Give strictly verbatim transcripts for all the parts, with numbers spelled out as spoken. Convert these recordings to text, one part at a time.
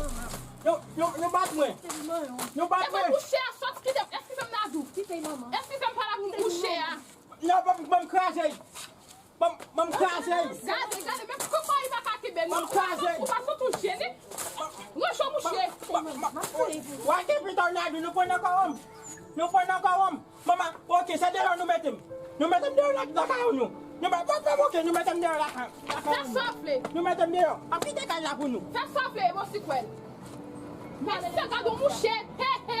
manman. Yo, yo, yo bat mwen. Yo bat mwen. Mouche a sòti, kite m, eskize m, Nadou. Kite manman. Eskize m, pale ak mouche a. Non, ban m, ban m kraze. Ban m, ban m kraze. Gade, gade, men kòman li pa ka kenbe, non? Ban m kraze. Ou pa sot ou jene? Rancho mouche. Wa gen pita w Nadou, nou pran nan kò m. Nou pran nan kò m. Manman, oke, se deyò nou mete m. Nou mete m deyò nan, nan kay nou. Nou pa, pa, pa, oke, nou mete m deyò lakay, lakay nou. Fè sa w vle. Nou mete m deyò. Ap kite kay la pou nou. Fè sa w vle, bon sikwèl. Mèsi, gade yon mouche. He, he.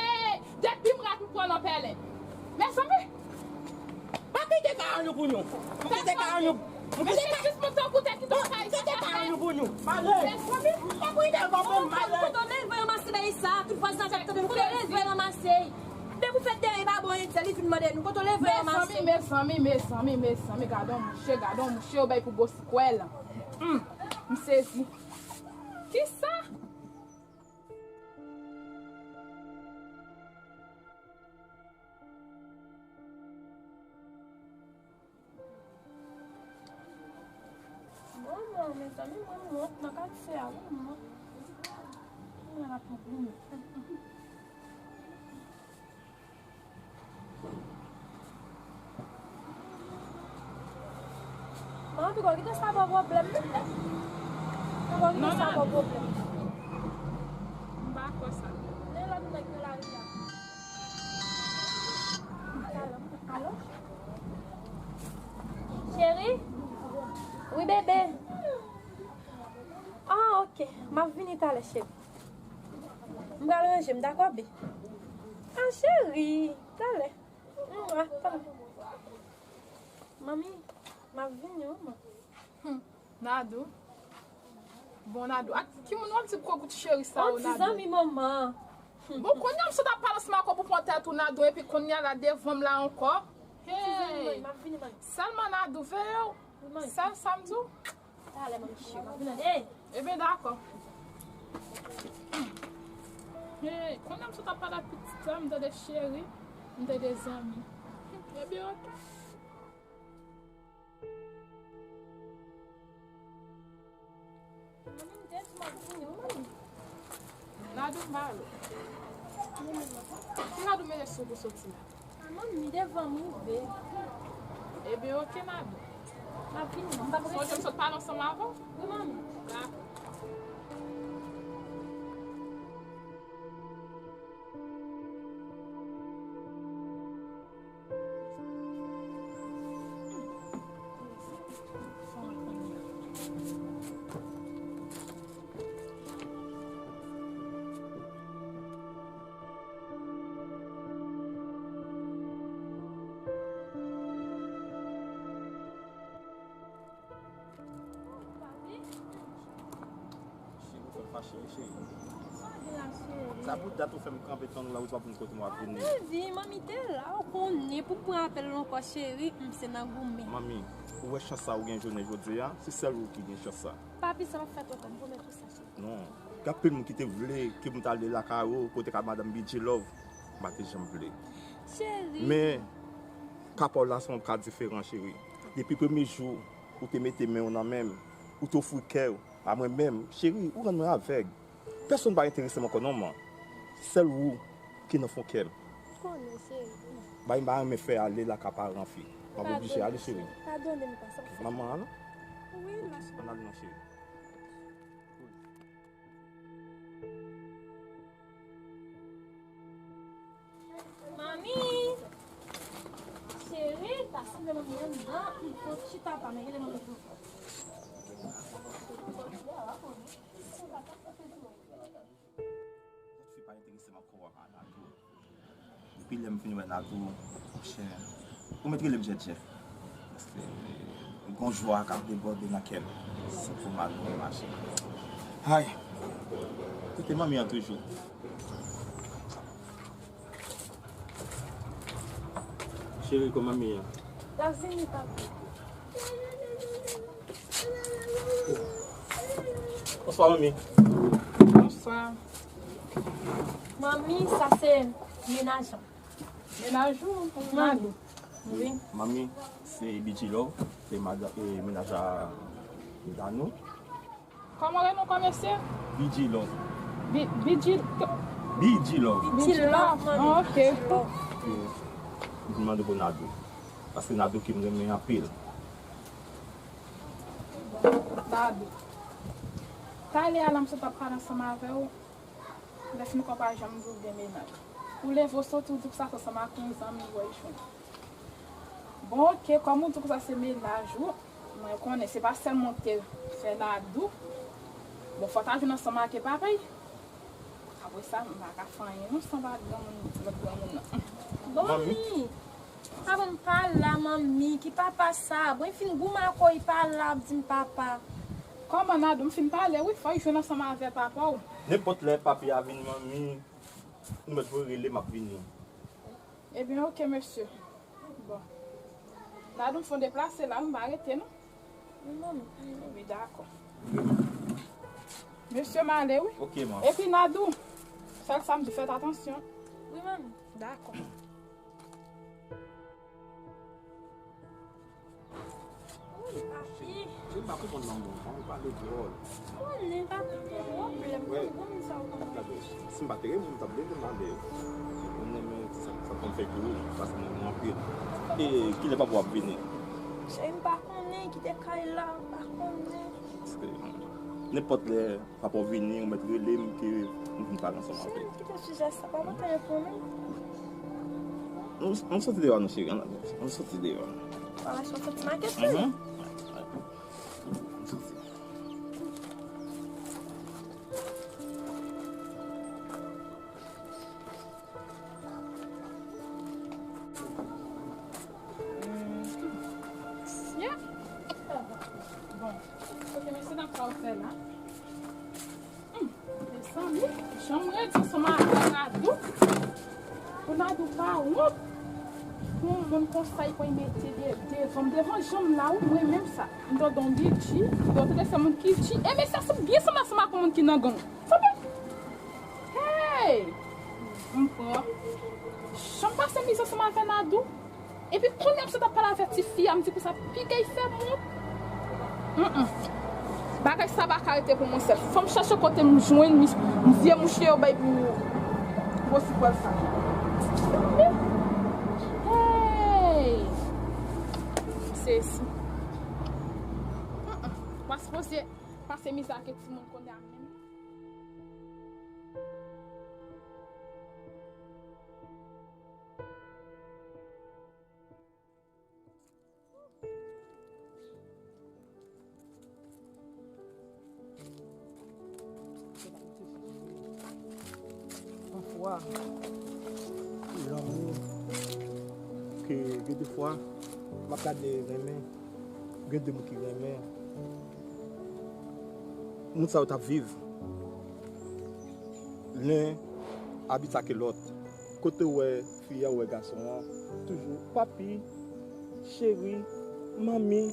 Depi m rat m pran nan pèlen. Mezanmi. Pa kite kay nou pou nou. M kite kay nou. M kite kay. Jis mwen tankou tèt ki ton kay. Kite kay nou pou nou. Male. Mezanmi. Pa pou ide kò m male. Kote w leve ranmase bagay sa, tout vwazinaj ap tande nou, kote w leve ranmase. Depi w fè teren pa bon, Endyen li vin mande nou, kote w leve ranmase. Mezanmi, mezanmi, mezanmi, mezanmi, gade yon mouche, gade yon mouche, yo bay pou bosikwèl. Hmm, m sezi. Kisa? Non, mezanmi, mwen m wont nan katye a, wi, mwen. Mwen la pou goumen. Manman, piko kite sa ba w pwoblèm, non? Piko kite sa ba w pwoblèm. M pa kwè sa. Men lòt nèg nan lari a. Alo? Alo? Cheri? Wi, bebe. Ah, ok. M ap vini talè, cheri. M pral ranje m, dakò, be? Ah, cheri, talè. Mm, ah, talè. Manmi, m ap vini, wi, man. Hmm, Nadou. Bon, Nadou. Ak ki moun w ap di gwo kout cheri sa yo, Nadou? Yon ti zanmi manman. Bon, kounye a m sot ap pale ansanm ak ou pou pran tèt ou, Nadou, epi kounye a la devan m la ankò. Hey! Sèlman Nadou, veye w. Sèl sa m di w. Talè, manmi cheri, m ap vin. Hey! Ebyen, dakò. Hey, kounye a m sot ap pale ak pitit la, m tande cheri, m tande zanmi. Ebyen, ok. Manmi, m te di m ap vini, wi, manmi. Nadou, m ba l ou. Ki Nadou mete sou pou soti la? Ah, manmi, devan m rive. Ebyen, ok, Nadou. M ap vini, non, m p ap rete. Sonje m sot pale ansanm avè w? Wi, manmi. Dakò. Cheri, ou fè m fache, wi, cheri. Sa gen la, cheri? Sa pou dat ou fè m kanpe tann ou la, ou di w ap vin kote m, w ap vini. Baby, manmi te la, ou konnen, pou m pran apèl ou ankò, cheri, m se nan goumen. Manmi, ou wè chans sa ou gen jounen jodi a? Se sèl ou ki gen chans sa. Papi, sa p ap fèt ankò, m pwomèt ou sa, cheri. Non. Gen anpil moun ki te vle ke m t ale lakay ou, kote ka madanm B J Love, m pa te janm vle. Cheri. Men, ka pa w la se yon ka diferan, cheri. Depi premye jou ou te mete men w nan men m, ou te ofri kè w a mwen menm, cheri, ou rann mwen avèg. Pèsonn pa enterese m ankò non, man. Sèl ou ki nan fon kè m. Konnen, cheri. Bagay m pa renmen fè ale la ka paran fi. M ap oblije ale, cheri. Padone m, pa sa. Manman an, non? Wi, ma cheri. Ann ale non, cheri. Manmi! Cheri, ta sanble manmi an nan. Fò chita pa, men rele manmi pou. Lòt fi pa enterese m ankò a Nadou. Depi lè m fin wè Nadou, monchè, ou mèt rele m Djèdjè. Paske gon jwa k ap debòde nan kè m. Se pou mal mwen mache. Ay! Kote manmi an toujou? Cheri, kòman manmi an? L ap vini, papi. Bonswa, manmi. Bonswa. Manmi, sa se mennaj an. Mennaj ou? Wi. Manmi, se B J Love, se mada-, e, mennaj a Danou. Kòman renon kò mesye? B J Love. Bi-, B J, B J Love. B J Love. Oh, ok. E, m mande pou Nadou. Paske Nadou ki m renmen anpil. Nadou. Talè a la m sot ap pale ansanm avè w. Lè fin kò pa janm di w gen mennaj. Ou leve w soti w di w sa se ansanm ak yon zanmi w wè l jwenn. Bon, ok, kòm ou di w sa se mennaj ou, mwen konnen se pa sèlman w te fè Nadou. Bon, fò w ta jwenn ansanm ak papa l. Apre sa, m pa ka fè anyen non, san pa granmoun, lòt granmoun nan. Bon, manmi. Papa m pa la, manmi, ki papa sa? Bon, li fin goumen ak ou, li pa la, ap di m papa. Kòman, Nadou? M fin pale, wi, fò l jwenn ansanm avè papa w. Nenpòt lè papi a vin, manmi, nou mèt voye rele, m ap vini. Ebyen, ok, mesye. Bon. Nadou, m fon deplase la, m pa rete, non. Wi, manmi. Wi, dakò. Mesye, m ale, wi. Ok, man. Epi, Nadou, sèl sa m di, fèt atansyon. Wi, manmi. Dakò. Wi, papi. M pa konprann lanmou an, ou pale dwòl. Konnen pa gen pwoblèm, konprann sa ou konprann. Gade, si m pa te renmen, m t ap leve m ale. Mwen renmen sa, sa konn fè pou ou, paske mwen renmen anpil. E kilè papa w ap vini? Cheri, m pa konnen, kite kay la, m pa konnen. Paske nenpòt lè papa w vini, ou mèt rele m ke m vin pale ansanm avè w. Cheri, kite sijè sa, papa ta reponn ou. Nou, nou soti deyò, non, cheri, ann ale. Nou soti deyò. Papa, soti nan kesyon. Mhm. Yeah. Bon. Ok, men se nan sa w fè la. Hmm, mezanmi, jan m redi sou madanm Nadou. Pou Nadou pa wont. Pou yon moun konsa, li pral mete de, devan m, devan je m la, wi, mwen menm sa. M tande yon D J, yo tande se moun ki D J. E mesye a sou byen sanble ansanm ak yon moun ki nan gang. Sanble. Hey! M pran. Jan m pase mizè ansanm avè Nadou. Epi kounye a m sot ap pale avè tifi a, m di konsa, piga l fè m wont. Mm, mm. Bagay sa pa ka rete pou mwen sèl. Fò m chèche kote m jwenn mis-, vye mouche yo bay pou gwo sikwèl sa. Hey! M sezi. Mm, mm. Mwen sipoze pase mizè ak timoun kounye a menm. Pafwa, lanmou, ke gen de fwa, m ap gade renmen, gen de moun ki renmen, moun sa yo t ap viv, len abit sa ke lòt. Kote w wè fi a, w wè gason an, toujou papi, cheri, manmi.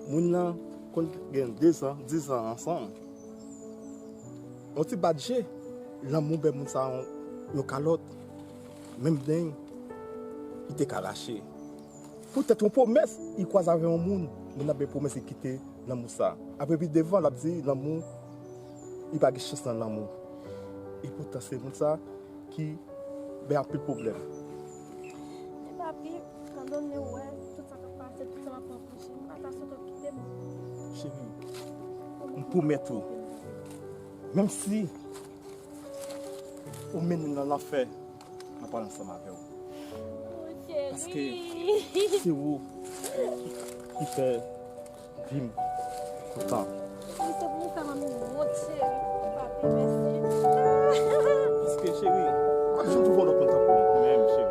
Moun nan konn gen dezan, dizan ansanm. Yon ti bat je, lanmou bay moun sa yon, yon kalòt. Menm deny, li te ka rache. Poutèt yon pwomès, li kwaze avè yon moun, moun nan bay pwomès, li kite lanmou sa. Apre pi devan, l ap di lanmou, li pa gen chans nan lanmou. E poutan se moun sa ki bay anpil pwoblèm. Men papi, etandone w wè tout sa k ap pase, tout sa m ap rankontre, m pa ta swete w kite m. Cheri, m pwomèt ou, menm si ou mennen m nan lanfè, m ap pral ansanm avè w. Paske se ou ki fè vi m kontan. Paske, cheri, m pa janm twouve yon lòt moun tankou ou menm, cheri.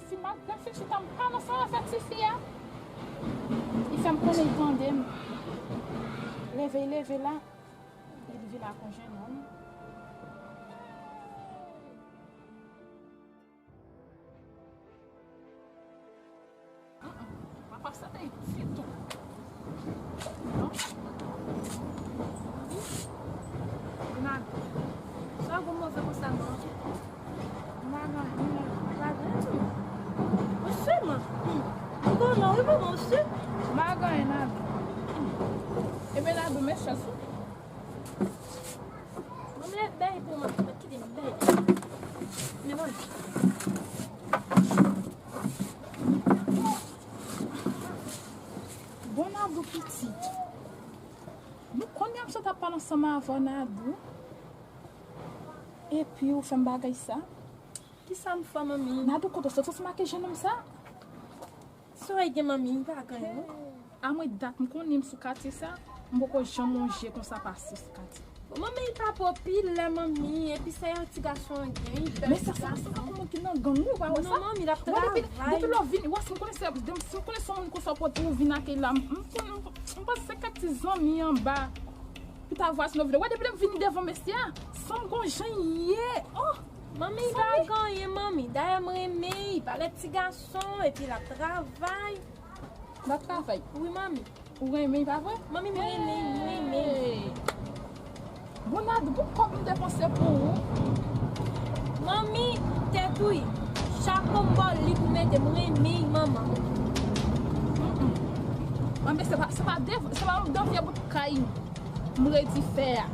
Si m ap reflechi, tan m pale ansanm avèk tifi a, li fè m konnen li tande m. Leve, li leve la, li vin ak yon jennonm. Sa te ditou. Non. Gad. Sa gwo move konsa non. M pa gen anyen. M pa gen anyen. Ou si, man? M konnen wi, manman, ou si? M pa gen anyen, Nadou. Ebyen, Nadou, men chans ou. Manman, lè bèy pou mwen. Mwen kite m bèy. Men mwen. Bon, Nadou pitit. Nou konn yè m sot ap pale ansanm avè w, Nadou. Epi ou fè m bagay sa. Kisa m fè, manmi? Nadou, kote w sot, sot make jennonm sa? Sa w gen, manmi? M pa gen anyen, non. A mwen dat m konnen m sou katye sa, m poko janm wè yon je konsa pase sou katye. Bon, manmi, li pa popilè, manmi. Epi se yon ti gason an gen, li bèl ti gason. Men sa, sa, sa pa pou moun ki nan gang, wi, ou pa wè sa? Non, manmi, l ap travay. Depi, depi lè w vini, w wè, si m konnen se, si m konnen se yon moun konsa w pote pou w vin akeyi la, m, m, m, m panse se kèk ti zanmi anba. Pou ta vwazin yo vini. Wè, depi lè m vini devan mesye a, sanm gon jan ye. Oh! Manmi, pa gen anyen, manmi. Dayè, m renmen, li pa lè ti gason, epi l ap travay. L ap travay? Wi, manmi. Ou renmen, pa vre? Manmi, m renmen, m renmen. Hey! Bon, Nadou, pou kòb m depanse pou ou. Manmi, tèt ou, chapo m ba w li pou mete, m renmen, manman. Mm-mm. Manmi, se pa, se pa de, se pa yon dan vye bout kay. M redi fè a.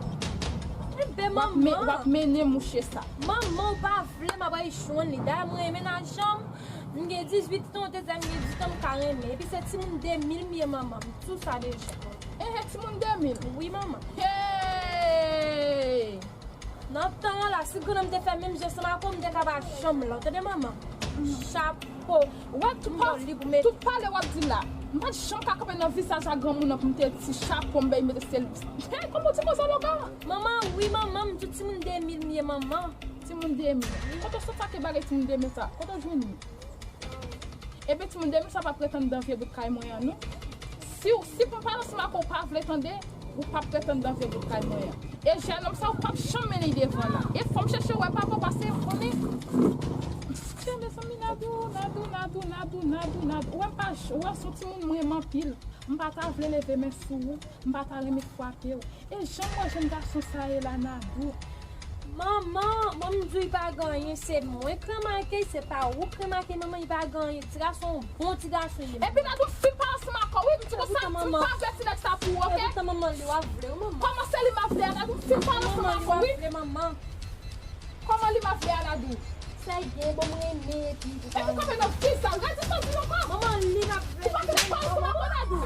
Enben, w ap men-, manman. W ap mennen mouche sa. Manman, ou pa vle m ap al jwenn li. Dayè, mwen renmen nan janm. M gen dizuit an, te di m gen dizuit an, m ka renmen. Epi se timoun de mil m ye, manman. M tou sa deja. Ehe, timoun de mil? Wi, manman. Hey! Nan tan an la, si grann m te fè menm jan ansanm ak ou, m te ka pa janm la. Tande, manman? Chapo. Wè, tout pa-, tout pale w ap di la. M pa t janm ka kanpe nan vizaj a granmoun nan pou m te di chapo m bay mete sèl. Hey, kòman w di manzè longa? Manman, wi, manman, m di w timoun de mil m ye, manman. Timoun de mil. Kote w sot sa ke bagay timoun de mil sa? Kote w jwenn li? Ebyen, timoun de mil sa p ap pretann dan vye bout kay mwen an, non. Si w, si pou m pale ansanm ak ou, ou pa vle tande, ou p ap pretann dan vye bout kay mwen an. E jennonm sa, ou p ap janm mennen l devan la. E fò m chèche wè papa w pase, m konnen. Tande, mezanmi, Nadou, Nadou, Nadou. Ou wè m pa j-, ou wè s on timoun m renmen anpil. M pa ta vle leve men sou ou. M pa ta renmen frape w. E jan m wè jèn gason sa ye la, Nadou. Manman, mwen m di w li pa gen anyen, se mwen k remake, se pa ou k remake, manman, li pa gen anyen. Ti gason, yon bon ti gason li ye. Epi Nadou, fin pale ansanm ak ou, wi, m di konsa, m fin pa vle ti nèg sa pou ou, oke? Epi manman, li w ap vle, wi, manman. Kòman se li m ap vle a, Nadou, m fin pale ansanm ak ou, wi. Manman, li w ap vle, manman. Kòman li m ap vle a, Nadou? Sa l gen, bon, m renmen, epi pou... Epi kanpe nan fizaj, gade sa di ankò. Manman, li m ap vle. Ou pa vle pale ansanm ak mwen, Nadou?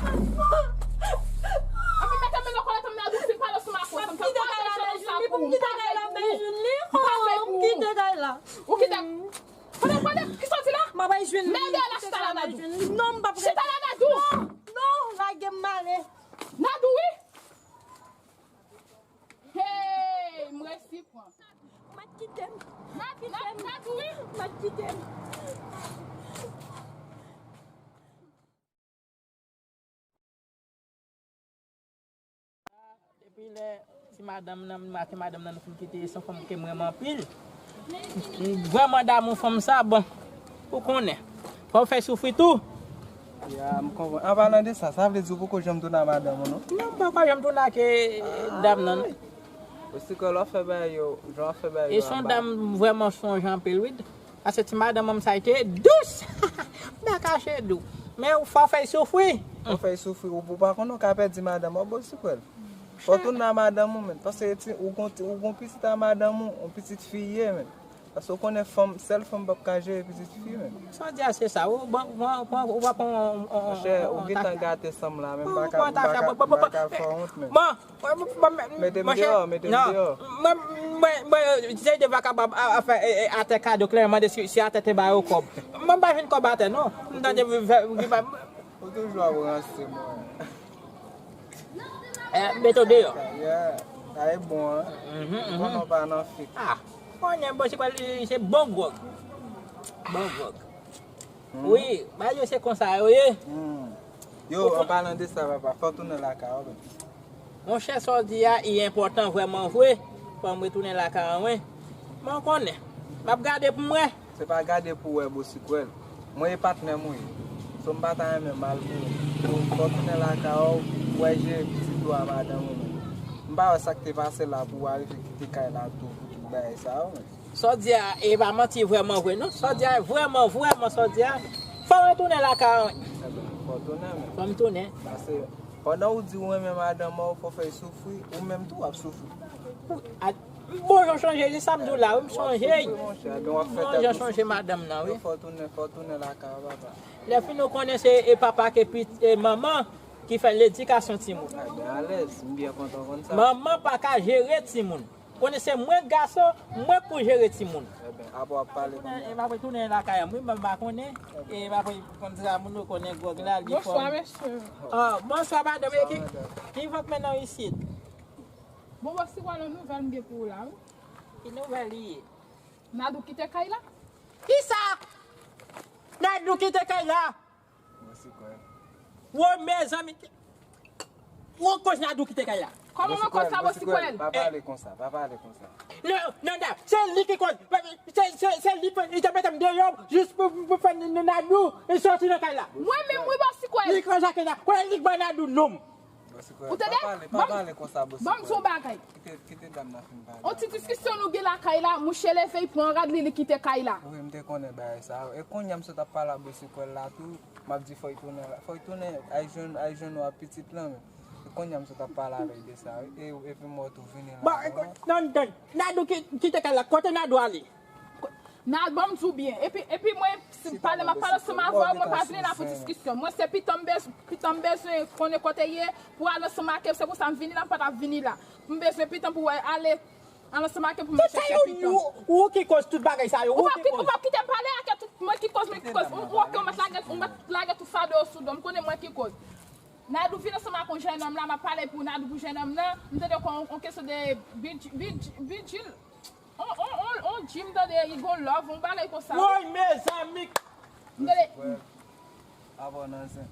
Epi mete men nan kòlèt mwen, Nadou, fin pale ansanm ak mwen. M ap kite kay la, men June, li pou m kite kay la, men June, li. M pa fè pou ou. M kite kay la. Ou kite. Kote, kote, kisa w di la? M ap bay June, li. Mède la, chita la, Nadou. Non, m p ap rete. Chita la, Nadou. Non, non, lage m ale. Nadou, wi. Hey, m resi pran. Mèt kite m. Mèt kite m. Mèt kite m. Depi lè ti madanm nan, m ak madanm nan nou fin kite, se yon fanm ke m renmen anpil. M vrèman damou fanm sa, bon, ou konnen. Fò w fè soufri tou. Ya, m konprann. An palan de sa, sa vle di ou poko janm tounen a madanm ou, non? Non, m poko janm tounen ak, eh, dam nan, non. Ou si ke lè w fè bagay yo, jan w fè bagay yo. E se yon dam m vrèman sonje anpil, wi. Paske ti madanm mwen sa te dous. M pa kache di w. Men fò w fè l soufri. Fò w fè l soufri, ou, ou pa konnen w ka pèdi madanm ou, bon, si kwè l. Fò w tounen a madanm ou, men. Paske ti, ou gon, ou gon pitit a madanm ou, yon pitit fi ye, men. Paske w konnen fanm, sèl fanm p ap ka jere pitit fi, men. Sa w di a, se sa. Ou, bon, bon, bon, ou pa pran yon, yon, yon, yon... Monchè, ou gentan gate san m la, men m pa ka, m pa ka, m pa ka fè w wont, men. Bon, bon, bon, men, mete m deyò, mete m deyò. Mwen, mwen, mwen, se de vakabon a, a fè, e, e, atè kado, klèman, mande si, si atè te ba yo kòb. Mwen pa jwenn kòb atè, non. M tande, vè, vè, vè, ou toujou ap ranse, mwen. Eh, mete w deyò. Yeah, sa e bon, an. Mhm, mhm. Konnen w pa nan fik. Ah, konnen, bon, se pa, se bon gwòg. Bon gwòg. Mhm. Wi, bagay yo se konsa yo ye. Hmm. Yo, an palan de sa, papa, fò w tounen lakay ou, bèl. Monchè, sa w di a, li enpòtan vrèman vre. Fò m retounen lakay mwen. Mwen konnen. M ap gade pou m wè. Se pa gade pou w wè, bosik, wè l. Mwen e patnè m ou ye. So, m pa ta renmen mal pou ou. Fò w tounen lakay ou, pou w jere pitit ou a madanm ou menm. M pa wè sa k te pase la pou w arive kite kay la tou pou tout bagay sa yo menm. Sa w di a, e pa manti vrèman vre non. Sa w di a, vrèman, vrèman, sa w di a. Fò w retounen lakay ou. Ebyen, fò w tounen menm. Fò m tounen. Paske pandan ou di ou renmen madanm ou, fò w fè l soufri, ou menm tou w ap soufri. Bon jan w chanje, se sa m di w la, wi, m chanje. Bon jan w chanje madanm nan, wi. Fò w tounen, fò w tounen lakay ou, papa. Lè fini w konnen se e papa ke pit-, e manman ki fè ledikasyon timoun. Ebyen, alèz, m byen kontan konn sa. Manman pa ka jere timoun. Konnen se mwen gason, mwen k pou jere timoun. Ebyen, apre w ap pale kounye a. E m ap retounen lakay mwen, wi, m pa konnen. E m ap konn sa moun yo konnen gwòg la, li fò. Bonswa, mesye. Ah, bonswa, madanm. E ki, ki vant mwen nan isit? Bon, bòs, se kwa yon nouvèl m gen pou ou la, wi? Ki nouvèl li ye? Nadou kite kay la. Kisa? Nadou kite kay la? Mwen sikwèl. Wo, mezanmi. Wo, koz Nadou kite kay la. Kòman mwen koz sa, Bòs Sikwèl? Pa pale konsa, pa pale konsa. Non, non, non, se li ki koz. Se, se, se li ki te mete m deyò jis pou, pou fè Nadou soti nan kay la. Mwen menm, wi, Bòs Sikwèl. Li k ranjake la. Konnen li k ba Nadou nonm. Ou tande? Ban m di w bagay. Kite, kite dam nan fin pale. On ti diskisyon nou gen lakay la, mouche leve, li pran rad li, li kite kay la. Wi, m te konnen bagay sa yo. E kounye a m sot ap pale a Bòs Sikwèl la tou, m ap di fò l tounen la. Fò l tounen, al jwenn, al jwenn ou a pitit lan menm. E kounye a m sot ap pale avè l de sa, wi. E, epi m wè w tou vini la. Bon, non, non, Nadou ki, kite kay la. Kote Nadou ale? Nan, ban m di w byen. Epi, epi mwen, si m pale, m ap pale ansanm avè w, mwen pa vini la pou diskisyon. Mwen, se pitan m bez-, pitan m bezwen konnen kote l ye, pou al ansanm ak li. Se pou sa m vini la, m pa t ap vini la. M bezwen pitan pou w ale, al ansanm ak li pou m chèche pitan. Ou, ou ki koz tout bagay sa yo, ou ki koz. Ou p ap kite m pale ak tout mwen ki koz, mwen ki koz. Ou, ou, ok, ou mèt lage, ou mèt lage tout fado yo sou do m, konnen mwen ki koz. Nadou vin ansanm ak yon jennonm la, m ap pale pou Nadou pou jennonm nan. M tande kon, on kesyon de bidj-, bidj-, bidjil. On, on, on, on Jim tande, li gon love, on bagay konsa. Woy, mezanmi! M tande.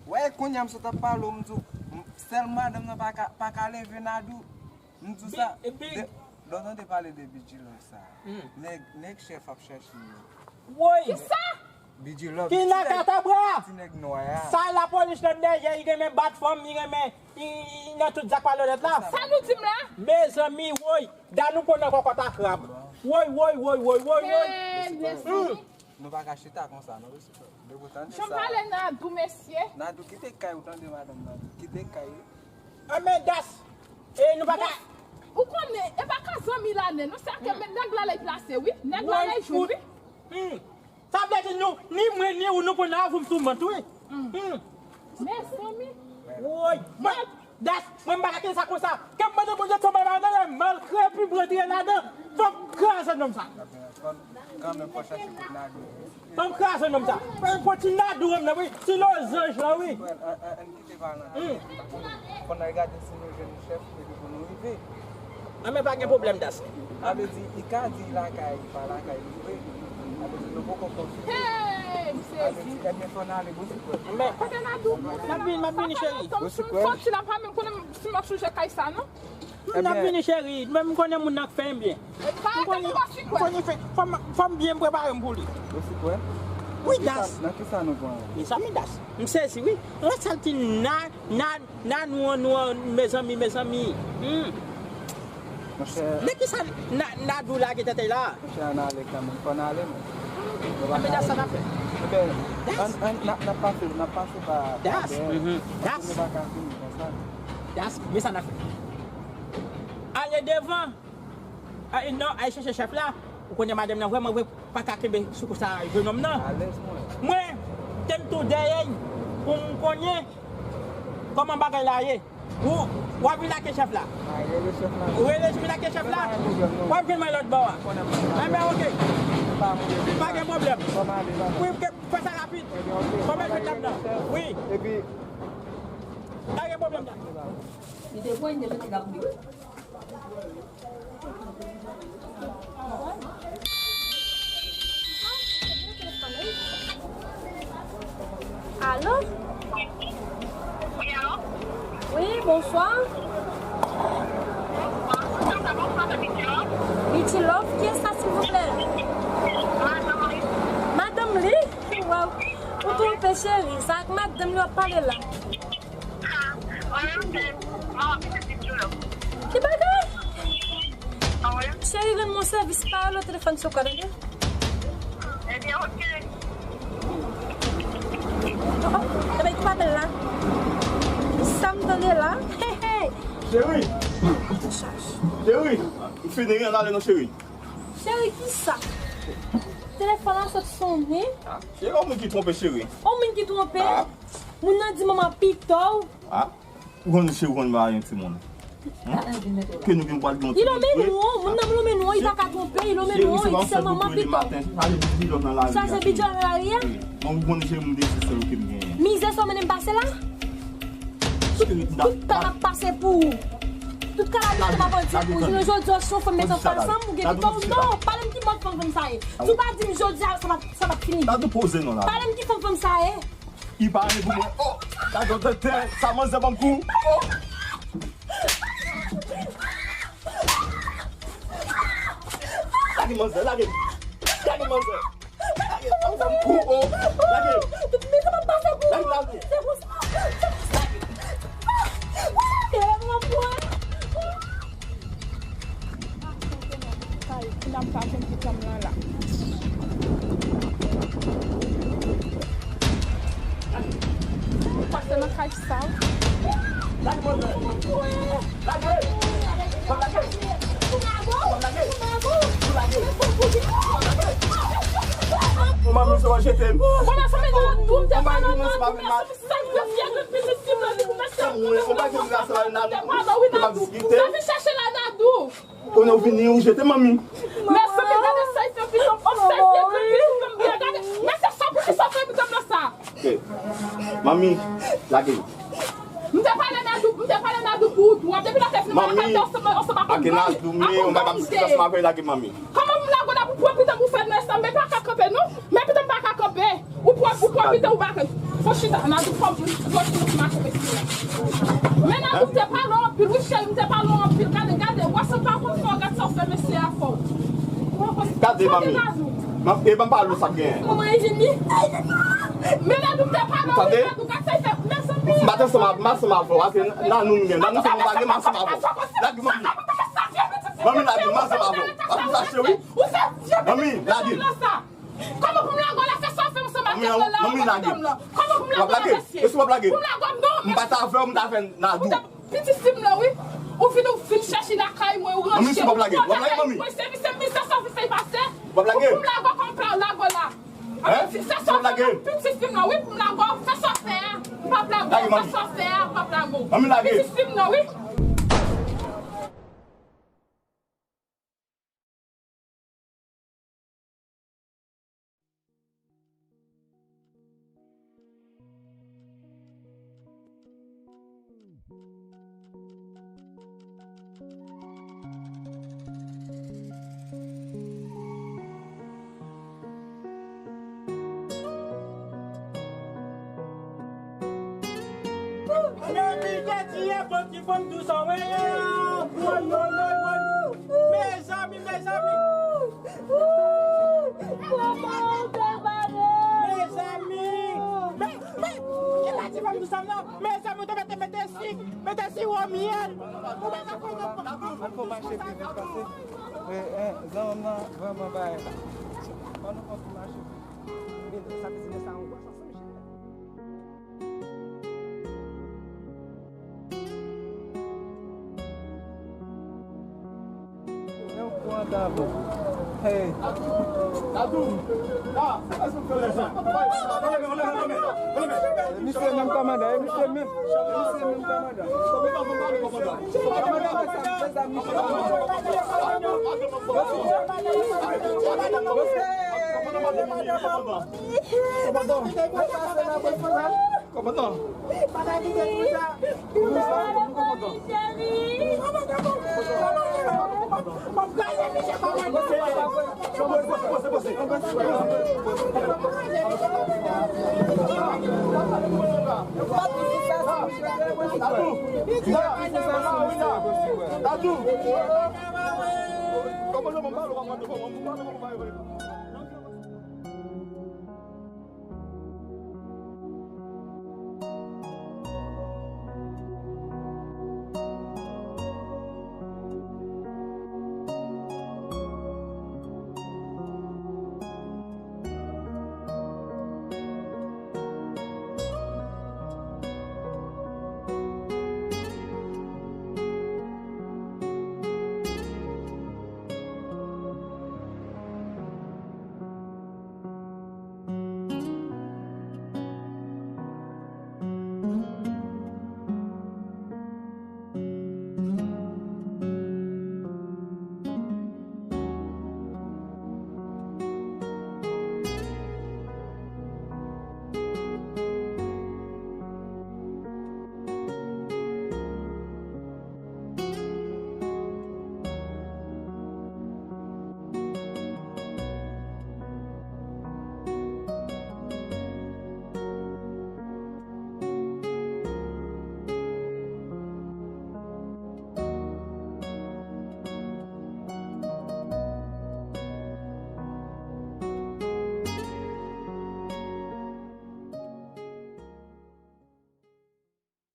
Wè, kounye a m sot ap pale w, m di w, m, sèl madanm nan pa ka, pa ka leve Nadou. M di w sa. Lè w tande pale de bidjilòv sa, nèg, nèg chèf ap chèche yo. Woy! Kisa? Bidjilòv. Ki nan katabra? Ti nèg nwa a. Sa lapolis nan dèyè, li renmen bat fanm, li renmen, li, li nan tout zak malonèt la. Sa nou di m la? Mezanmi, woy. Danou pran nan kòkòt a krab. Woy, woy, woy, woy, woy, woy. Mezanmi. Nou pa ka chita konsa, non, mesye. Jan m pale Nadou, mesye. Nadou, kite kay ou, tande, madanm Nadou. Kite kay ou. Anben, Das, e nou pa ka. Ou konnen, e pa ka zanmi la, nen, non, se ak nèg la lè plase, wi. Nèg la lè jwenn, wi. Sa vle di nou, ni mwen, ni ou, nou pran nan avou m sou mant, wi. Mezanmi. Woy, mwen, Das, mwen m pa ka kite sa konsa. Ke m mande Bondye tonbe nan men l, malgre pi m rantre ladan, fò m kraze nonm sa. Kanmenm, fò chache kote Nadou ye. Fò m kraze nonm sa. Fò ti Nadou menm nan, wi. Ti lozanj lan, wi. Ann kite pa nan. Fò n al gade si nou jwenn chèf epi pou nou rive. Anben, pa gen pwoblèm, Das. Sa vle di, li ka di lakay, li pa lakay, li vre. Sa vle di, nou poko konfime. Hey, m sezi. Sa vle di, ebyen, fò n ale, bon, se kwè. Kote Nadou? M ap vini, m ap vini, cheri. Bon, se kwè. M soti la, m pa menm konnen si m ap sonje kay sa, non. M ap vini, cheri. Mwen, m konnen moun nan k fè m byen. M konnen, m konnen fè, fò m, fò m byen prepare m pou li. Bon, se kwè. Wi, Das. Nan kisa nou pran? Mezanmi, Das. M sezi, wi. Yon sèl ti na, na, Nan nou an, nou an, mezanmi, mezanmi. Hmm. Monchè. Men kisa Nadou lage tèt la? Monchè, ann ale kanmenm. Fò n ale, men. Anben, Das, sa n ap fè? Ebyen, ann, ann, n ap, n ap pase, n ap pase pa, pa dèyè. Das. Paske nou pa ka fini konsa. Das, men sa n ap fè? Ale devan. Ah, non, al chèche chèf la. Ou konnen madanm nan vrèman vre pa ka kenbe sou kou sa jennonm nan. Alèz mwen. Mwen, te m tou dèyè l pou m konnen kòman bagay la ye. Ou, w ap vin lage chèf la. Ou rele vin lage chèf la. W ap jwenn mwen lòt bò a. Enben, ok. Pa gen pwoblèm. Wi, fè sa rapid. Fò m al jwenn dam nan. Wi. Pa gen pwoblèm, dam. Li te pran, li te mete l ap ri. Alo? Wi, alo? Wi, bonswa. Bonswa, bonswa, se Bidjilòv. Bidjilòv, kiyès sa, silvouplè? Madanm li. Madanm li? Waw. Ou twonpe, Cheri, sa ak madanm li w ap pale la? Ki bagay? Cheri, rann mwen sèvis, pa rele w telefòn sou kò, tande? Ebyen, oke. Oh, ebyen, ki pa bèl la? Sa m tande la? Hey, hey! Cheri! Cheri! M fini ri, ann ale non, cheri. Cheri, kisa? Telefòn an sot sonnen. Ah, cheri, yon moun ki twonpe, cheri. Yon moun ki twonpe? Ah. Moun nan di manman pito w. Ah. Ou konn cheri, ou konn ba yon timoun. Ke nou gen pral gen yon timoun. Li lonmen nou, moun nan lonmen nou, li pa ka twonpe, li lonmen nou, li se manman pito. Sa se bidjò nan lari a. Mwen, ou konn cheri, m de se sèl ou ke m genyen. Mizè sa w mennen m pase la? Tout, tout tan m ap pase pou ou. Tout kalabit m ap pran di pou ou. Jounen jodi a, si yon fanm met ansanm, ou gen pito w. Non, pale m ki mòd fanm fanm sa ye. Si w pa di m jodi a, sa p ap, sa p ap fini. Pale m ki fanm fanm sa ye. Li pa ale pou mwen. Oh! Gade yon tètè, sa manzè ban m kou. Oh! Lage manzè, lage. Lage manzè. Lage, sa manzè ban m kou. Oh! Lage. Lage, lage. Kay, kounya m pa jwenn pitit mwen la. Pase nan kay sa. Manmi, se w jete m. Bon, mèsi, mèsi, mèsi, mèsi. Sa k te fè de pitit fi m nan li pou mesye a. Ou pa gen relasyon avè Nadou. Te pa diskite. Sa vin chèche la Nadou. Konnen ou vini, ou jete manmi. Mesye, men gade sa l fè pitit m. Obsève pitit m byen. Gade, mesye, sa pou ki sa fè pitit m nan sa. Ok. Manmi, lage. M te pale Nadou, m te pale Nadou pou ou tou. Depi lè te fini, mwen te ansanm, ansanm ak yon gang. Ak yon gang. Lage Nadou, men yon bagay ap diskite ansanm avè l, lage manmi. Kòman pou m lage w la pou pran pitit m pou fè nou ensemble, men pa ka kanpe non. Men pitit m pa ka kanpe. Ou pran, ou pran pitit ou pa ka. Fò chita, Nadou fò m, fò chita pou mache mesye. Men Nadou te pale anpil, wi cheri, m te pale anpil. Gade, gade, wè sa pa konn fè w, gad sa w fè mesye a fè w. Gade, manmi. Manmi, e ban m pale w sa k genyen. Manman, e vini. Men Nadou te pale anpil, Nadou, gad sa l fè, mezanmi. M pa t ansanm avè w, m ansanm avè w. Ase Nanou m gen. Nanou se yon bagay, m ansanm avè w. Lage manmi. Manmi, lage, m ansanm avè w. Pa pou sa, cheri. Manmi, lage. Kòman pou m lage w la, fè sa w fè ansanm ak tèt mwen la, ansanm ak tèt mwen la? Kòman pou m lage w la, mesye? Pou m lage w non, mesye. M pa t avè w, m t avè Nadou. Pitit fi m nan, wi. Ou vin, ou vin chèche lakay mwen, ou ranche, ou pran lakay mwen, se misye, misye sa w vin fè pase. Ou pou m lage w kòm pa w lage w la. Pitit fi m nan, wi, pou m lage w, fè sa w fè a. M p ap lage w, fè sa w fè a, m p ap lage w. Pitit fi m nan, wi. Mezanmi, mezanmi. Mezanmi. Men, men, e pa ti fanm di sa non. Mezanmi, ou te mete, mete sik, mete siwo myèl. Ou pa ka konn. Ann fè mache pi vit pase. Eh, eh, zanmi m nan vrèman bagay la. Ann nou fè mache pi vit. Sa te di sa yon gwo chans, mesye. Hey. Misye menm kòmandan, e misye menm, e misye menm kòmandan. Kòmandan, mezanmi. Kòmandan. Dadou.